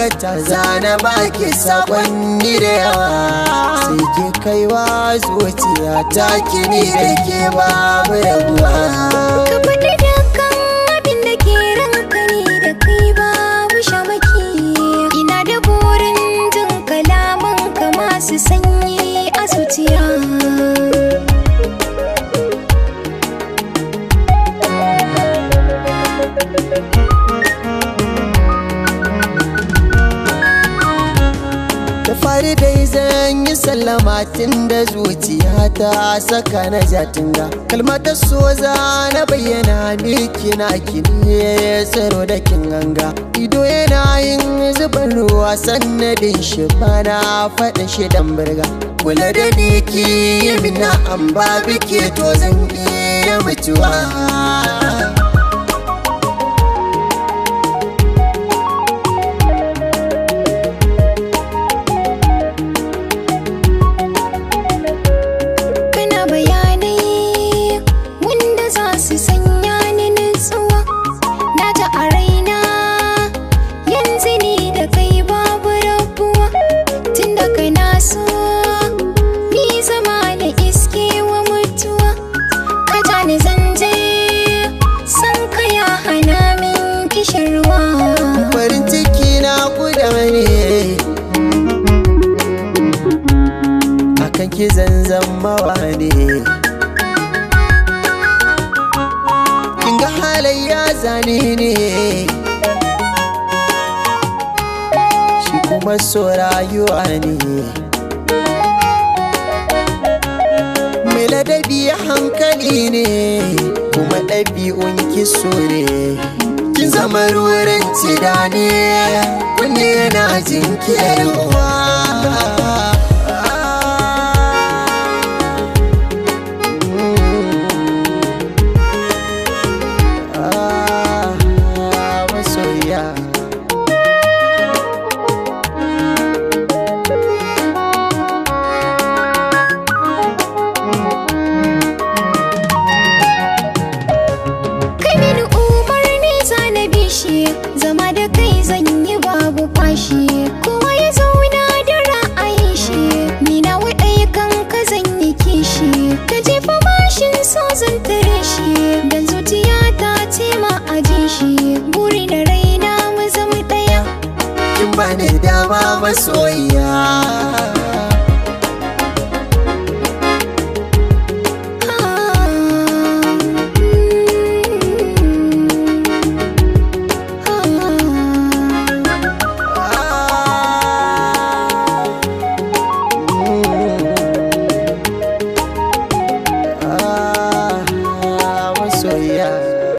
ambata, zana baki sakonni da yawa. Sai ki kaiwa zuciya ta kini da ke babu rabuwa. Ka faɗi dukkan abin da ke ranka ne da kai babu shamaki. Ina da burin jin kalaman ka masu sanyi a zuciya. Da fari dai zan yi sallama tun da zuciya ta saka na jatinga. Kalmata so za na bayyana miki na kini tsaro da kin ganga. Ido yana yin zuban ruwa sannadin shi bana faɗin shi dan birga. Kula da ni ki yi mina an ba biki to zan iya mutuwa. Kana bayanai wanda za su sanya ni nutsuwa. Na ji a raina yanzu ni da kai babu rabuwa. Tunda kana so ni zama na iske wa mutuwa. Ka ja ni zanje san ka ya hana min kishirwa. Farin ciki na guda ne akan ki zanzan mawa ne. Kin ga halayya zane ne, shi kuma so rayuwa ne. Mai ladabi hankali ne, kuma ɗabi'un ki so ne. Kin zama rurin tidane, kunne yana jinkirwa. Ah, masoyiya. Kai mini umarni zana bishi, zama da kai zan yi babu fashi. Kowa ya zauna da ra'ayin shi, ni na waɗai kan ka zan yi kishi. Ka jefa mashin so zan tare shi, dan zuciya ta ce ma a ji shi. Buri da raina mu zama ɗaya. Kin bani dama masoyiya.